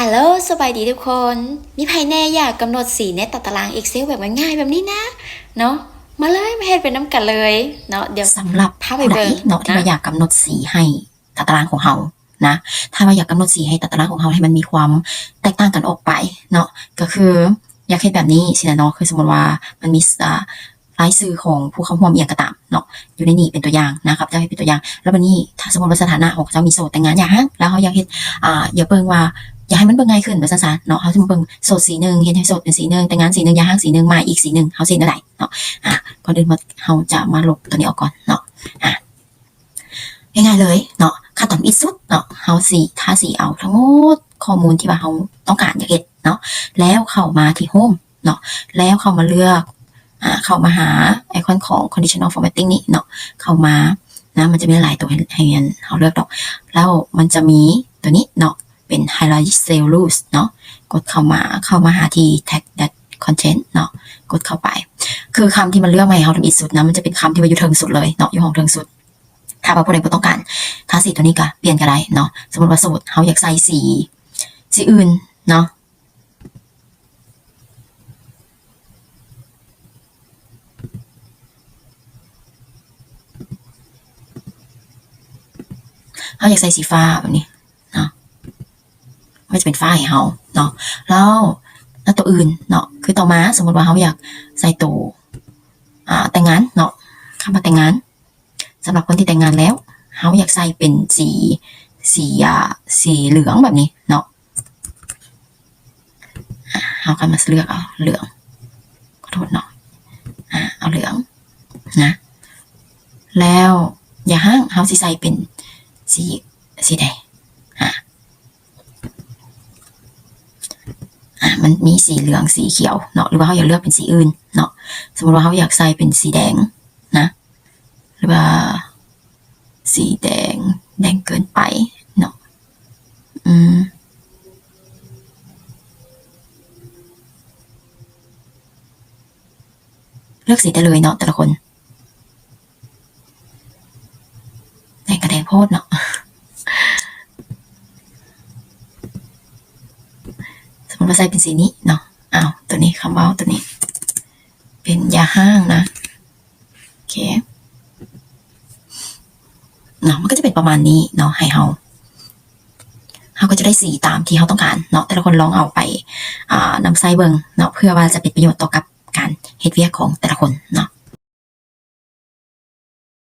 ຮາໂລ ສະບາຍດີທຸກຄົນ. ມີໃຜແດ່ຢາກກຳນົດສີໃນຕາຕະລາງ Excel ແບບງ່າຍໆແບບນີ້ນະ ເນາະ? ມາເລີຍ ມາເຮັດໄປນຳກັນເລີຍເນາະ. ດຽວ ສຳລັບ ພາໄປ ຜູ້ໃດ ເບິ່ງ ເນາະ ທີ່ ນະ ວ່າຢາກກຳນົດສີໃຫ້ຕາຕະລາງຂອງເຮົານະ, ຖ້າວ່າຢາກກຳນົດສີໃຫ້ຕາຕະລາງຂອງເຮົາໃຫ້ມັນມີຄວາມແຕກຕ່າງກັນອອກໄປເນາະ, ກໍຄືຢາກເຮັດແບບນີ້ຊີ້ນະເນາະ. ຄືສົມມຸດວ່າມັນມີ ອ່າ ລາຍຊື່ຂອງຜູ້ເຂົ້າຮ່ວມອີ່ຫຍັງກໍຕາມເນາະ ຢູ່ໃນນີ້ເປັນຕົວຢ່າງນະ ຂ້າພະເຈົ້າເຮັດເປັນຕົວຢ່າງ. ແລ້ວບັດນີ້ ຖ້າສົມມຸດວ່າສະຖານະຂອງເຂົາເຈົ້າມີໂສດ ແຕ່ງງານ ຢ່າຮ້າງ ແລ້ວເຮົາຢາກເຮັດ ອ່າ ຢາກເບິ່ງວ່າ ຢາກໃຫ້ມັນເບິ່ງງ່າຍຂຶ້ນວ່າຊັ້ນຊະເນາະ, ເຮົາຊິມາເບິ່ງໂສດສີໜຶ່ງ ເຮັດໃຫ້ໂສດເປັນສີໜຶ່ງ, ແຕ່ງງານສີໜຶ່ງ, ຢ່າຮ້າງສີໜຶ່ງ, ໝາຍອີກສີໜຶ່ງ, ເຮົາຊິເຮັດແນວໃດເນາະ. ອ່າ ກ່ອນອື່ນເຮົາຈະມາລົບຕົວນີ້ອອກກ່ອນເນາະ. ອ່າ ງ່າຍໆເລີຍເນາະ, ຂັ້ນຕອນທຳອິດສຸດເນາະ ເຮົາຊິ ທາສີເອົາທັງໝົດຂໍ້ມູນທີ່ວ່າເຮົາຕ້ອງການຢາກເຮັດເນາະ, ແລ້ວເຂົ້າມາທີ່ Home ເນາະ, ແລ້ວເຂົ້າມາເລືອກ ອ່າ ເຂົ້າມາຫາໄອຄອນຂອງ Conditional Formatting ນີ້ເນາະ, ເຂົ້າມານະ ມັນຈະມີຫຼາຍຕົວໃຫ້ ໃຫ້ເຮົາເລືອກດອກ. ແລ້ວມັນຈະມີຕົວນີ້ເນາະ ເປັນ Highlight Cell Rules ເນາະ, ກົດເຂົ້າມາ ເຂົ້າມາຫາທີ່ Tag That Content ເນາະ, ກົດເຂົ້າໄປ. ຄືຄຳທີ່ມັນເລືອກມາໃຫ້ເຮົາທຳອິດສຸດນະ ມັນຈະເປັນຄຳທີ່ວ່າຢູ່ເທິງສຸດເລີຍເນາະ, ຢູ່ຫ້ອງເທິງສຸດ. ຖ້າວ່າຜູ້ໃດບໍ່ຕ້ອງການ ທາສີຕົວນີ້ກໍປ່ຽນກໍໄດ້ເນາະ. ສົມມຸດວ່າໂສດ ເຮົາຢາກໃສ່ສີ ສີອື່ນເນາະ, ເຮົາຢາກໃສ່ສີຟ້າແບບນີ້ເນາະ, ມັນຈະເປັນຟ້າໃຫ້ເຮົາເນາະ. ແລ້ວ ແລ້ວຕົວອື່ນເນາະ ຄືຕໍ່ມາ ສົມມຸດວ່າເຮົາຢາກໃສ່ໂຕ ອ່າ ແຕ່ງງານເນາະ, ຄຳວ່າແຕ່ງງານ ສຳລັບຄົນທີ່ແຕ່ງງານແລ້ວ ເຮົາຢາກໃສ່ເປັນສີ ສີ ອ່າ ສີເຫຼືອງແບບນີ້ເນາະ. ອ່າ ເຮົາກໍມາເລືອກເອົາເຫຼືອງ ຂໍໂທດເນາະ, ອ່າ ເອົາເຫຼືອງນະ. ແລ້ວຢ່າຮ້າງ ເຮົາຊິໃສ່ເປັນສີ ສີໃດ? ອ່າ ອ່າ ມັນມີສີເຫຼືອງ ສີຂຽວເນາະ, ຫຼືວ່າເຮົາຢາກເລືອກເປັນສີອື່ນເນາະ. ສົມມຸດວ່າເຮົາຢາກໃສ່ເປັນສີແດງນະ ຫຼືວ່າສີແດງ ແດງເກີນໄປເນາະ. ອືມ ເລືອກສີໄດ້ເລີຍເນາະ ແຕ່ລະຄົນ. ແດງກໍແດງໂພດເນາະ. ສົມມຸດວ່າໃສ່ເປັນສີນີ້ເນາະ, ອ້າວ ຕົວນີ້ ຄຳເວົ້າຕົວນີ້ເປັນຢ່າຮ້າງນະ. ໂອເຄເນາະ, ມັນກໍຈະເປັນປະມານນີ້ເນາະ. ໃຫ້ເຮົາ ເຮົາກໍຈະໄດ້ສີຕາມທີ່ເຮົາຕ້ອງການເນາະ. ແຕ່ລະຄົນລອງເອົາໄປ ອ່າ ນຳໃຊ້ເບິ່ງເນາະ ເພື່ອວ່າຈະເປັນປະໂຫຍດຕໍ່ກັບ ການເຮັດວຽກຂອງແຕ່ລະຄົນເນາະ.